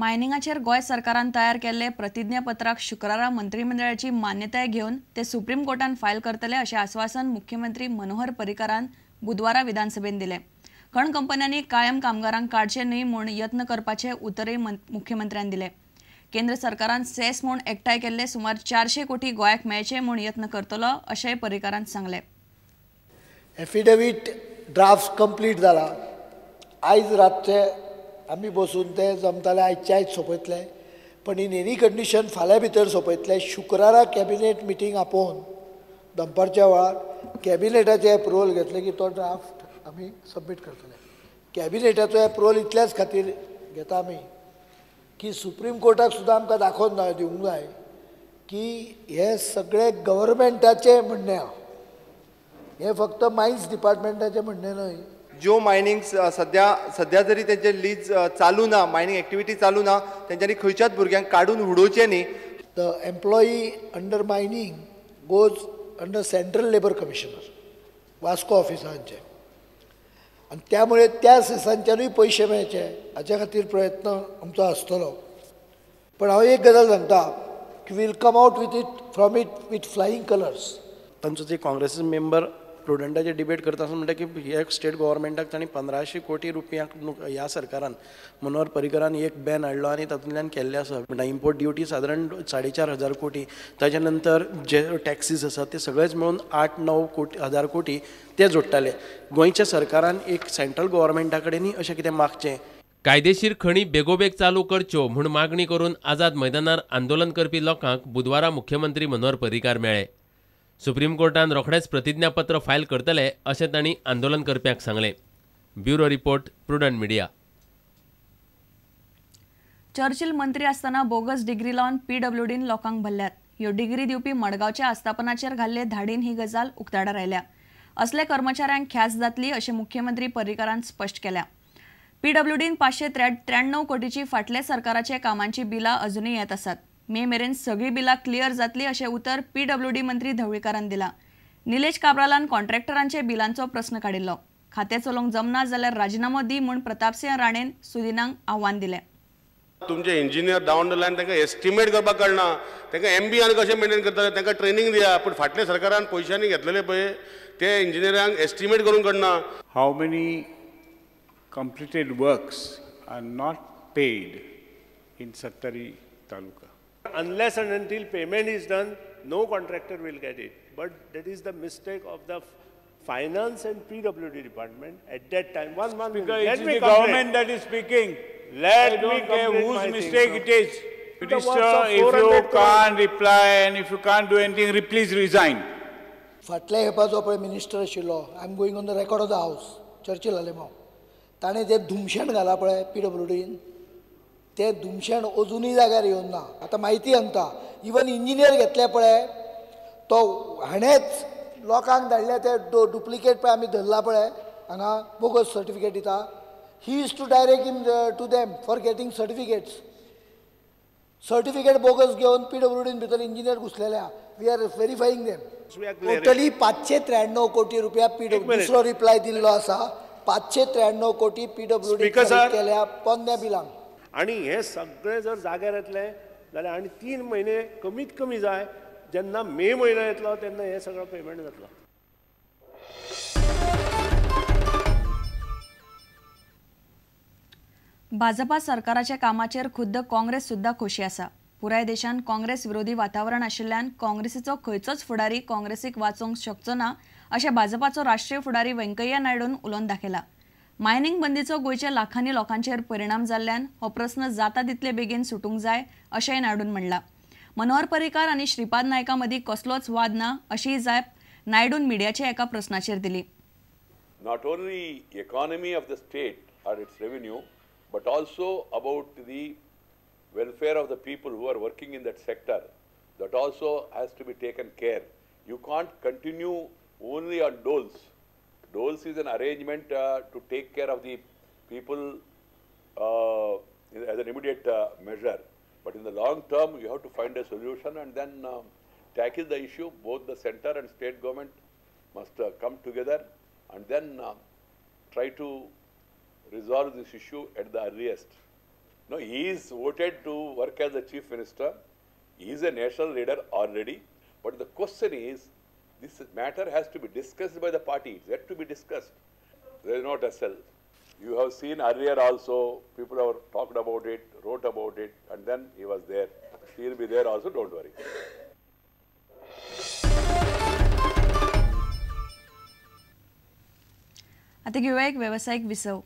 मायनिंगाचेर गोंय सरकारान तयार केल्ले प्रतिज्ञापत्राक शुक्रारा मंत्रिमंडळाची मान्यताय घेवन ते सुप्रीम कोर्टान फायल करतले अशें आस्वासन मुख्यमंत्री मनोहर पर्रीकारान बुधवारा विधानसभेन दिलें। खण कंपन्यांनी कायम कामगारांक काडचे न्हय म्हूण यत्न करपाचे उतरय मुख्यमंत्र्यान दिले। केंद्र सरकारान सेस म्हूण एकठांय केल्ले सुमार 400 कोटी गोंयाक मेळचे म्हूण यत्न करतलो अशेंय पर्रीकारान सांगलें। एफिडेवीट ड्राफ्ट कंप्लीट जाला। आयज रातचे आमी बसून ते जमताले, आयचे आयज सोंपयतले, पण इन एनी कंडिशन फाल्यां भितर सोंपयतले। शुक्रारा कॅबिनेट मिटींग आपोवन दनपारच्या वेळार कॅबिनेटाचें एप्रुवल घेतलें की तो ड्राफ्ट आमी सबमीट करतले। कॅबिनेटाचो एप्रुवल इतल्याच खातीर घेता आमी की सुप्रीम कोर्टाक सुद्दां आमकां दाखोवन दिवंक जाय की हे सगळे गव्हर्मेंटाचें म्हणणें आहा, हें फक्त मायन्स डिपार्टमेंटाचें म्हणणें न्हय। ज्यो मायनींग सद्या जरी तेंचे लीज चालू ना, मायनींग एक्टिविटी चालू ना, तेंच्यांनी खंयच्याच भुरग्यांक काडून उडोवचें न्ही। The employee under mining goes under central labour commissioner Vasco ऑफिसांचे, आनी त्यामुळे त्या सेसांच्यानूय पयशे मेळचे हाच्या खातीर प्रयत्न आमचो आसतलो। पण हांव एक गजाल सांगता की we'll come out with it from it with flying colours. तांचो जे काँग्रेस मेंबर प्रुडंटाचे डिबेट करता आसतना म्हणटा की हे स्टेट गव्हर्मेंटाक तांणी 1500 कोटी रुपयांक ह्या सरकारान मनोहर पर्रीकारान एक बॅन हाडलो आनी तातूंतल्यान केल्लें आसा। म्हणटा इम्पोर्ट ड्युटी सादारण 4500 कोटी, ताच्या नंतर जे टॅक्सीस आसात ते सगळेच मेळून 8-9 हजार कोटी ते जोडटाले। गोंयच्या सरकारान एक सेंट्रल गव्हर्मेंटा कडेनूय अशें कितें मागचें। कायदेशीर खणी बेगोबेग चालू करच्यो म्हूण मागणी करून आझाद मैदानार आंदोलन करपी लोकांक बुधवारा मुख्यमंत्री मनोहर पर्रीकार मेळ्ळे। सुप्रीम कोर्टान रोखडेच प्रतिज्ञापत्र फायल करतले अशें तांणी आंदोलन करप्यांक सांगलें। Bureau report, Prudent media. Churchill मंत्री आसतना बोगस डिग्री लावन पीडब्ल्यूडीन लोकांक भरल्यात। ह्यो डिग्री दिवपी मडगांवच्या आस्थापनाचेर घाल्ले धाडीन ही गजाल उक्ताडार आयल्या। असले कर्मचाऱ्यांक ख्यास्त जातली अशें मुख्यमंत्री पर्रीकारान स्पश्ट केल्या। पीडब्ल्यूडीन 593 कोटीची फाटल्या सरकाराच्या कामांची बिलां अजुनूय येत आसात। मे मेरेन सगळी बिलां क्लियर जातली अशें उतर पीडब्ल्यूडी मंत्री धवळीकारान दिलां। निलेश काब्रालान कॉन्ट्रॅक्टरांचे बिलांचो प्रस्न काडिल्लो। खातें चलोवंक जमना जाल्यार राजिनामो दी म्हूण प्रतापसिंह राणेन सुदिनांक आव्हान दिलें। तुमचे इंजिनियर डावन the line तांकां एस्टिमेट करपाक कळना, तांकां एम बी आनी कशें मेंटेन करतले, तांकां ट्रेनींग दिया। पूण फाटल्या सरकारान पयशांनी घेतलेले पळय ते इंजिनियरांक एस्टिमेट करूंक कळना। How many completed works are not paid in Sattari taluka? Unless and until payment is done, no contractor will get it. But that is the mistake of the finance and PWD department at that time. One month. Because it is the government that is speaking. Let me care whose mistake it is. Minister, if you can't reply and if you can't do anything, please resign. फाटल्या खेपाचो पळय minister आशिल्लो, I am going on the record of the house, Churchill Alemao, ताणें जें धुमशेण घालां पळय पीडब्ल्यूडीन, तें धुमशेण अजुनूय जाग्यार येवन ना। आतां म्हायती सांगता, इवन इंजिनियर घेतले पळय तो हाणेंच लोकांक धाडले ते डुप्लिकेट पळय आमी धरला पळय हांगा बोगस सर्टिफिकेट दिता। He is to direct him to them for getting certificates. Certificate bogus घेवन पीडब्ल्यूडीन भितर इंजिनियर घुसलेले आहा। We are verifying them. Totally 593 कोटी रुपया पीडब्ल्यू दुसरो रिप्लाय दिल्लो आसा। 593 कोटी पीडब्ल्यूडी केल्या पोन्न्या बिलांक। आनी हे सगळे जर जाग्यार येतले जाल्यार आनी 3 म्हयने कमीत कमी जाय, जेन्ना मे म्हयनो येतलो तेन्ना हे सगळं पेमेंट जातलो। भाजपा सरकाराच्या कामाचेर खुद्द काँग्रेस सुद्दां खोशी आसा। पुराय देशान काँग्रेस विरोधी वातावरण आशिल्ल्यान काँग्रेसीचो खंयचोच फुडारी काँग्रेसीक वाचोवंक शकचो ना अशें भाजपाचो राष्ट्रीय फुडारी व्यंकय्या नायडून उलोवन दाखयला। मायनिंग बंदीचो गोंयच्या लाखांनी लोकांचेर परिणाम जाल्ल्यान हो प्रस्न जाता तितले बेगीन सुटूंक जाय अशेंय नायडून म्हणलां। मनोहर पर्रीकार आनी श्रीपाद नायका मदीं कसलोच वाद ना अशीय जाप नायडून मिडियाच्या एका प्रस्नाचेर दिली। Not only economy of the state or its revenue, but also about the welfare of the people who are working in that sector, that also has to be taken care. You can't continue only on doles. Doles is an arrangement to take care of the people as an immediate measure. But in the long term, you have to find a solution and then tackle the issue. Both the center and state government must come together and then try to resolve this issue at the earliest. No, he is voted to work as the chief minister. He is a national leader already. But the question is, this matter has to be discussed by the party. It's yet to be discussed. There is no tussle. You have seen earlier also, people have talked about it, wrote about it, and then he was there. He will be there also, don't worry. आता घेऊया एक वेवसायीक विसव.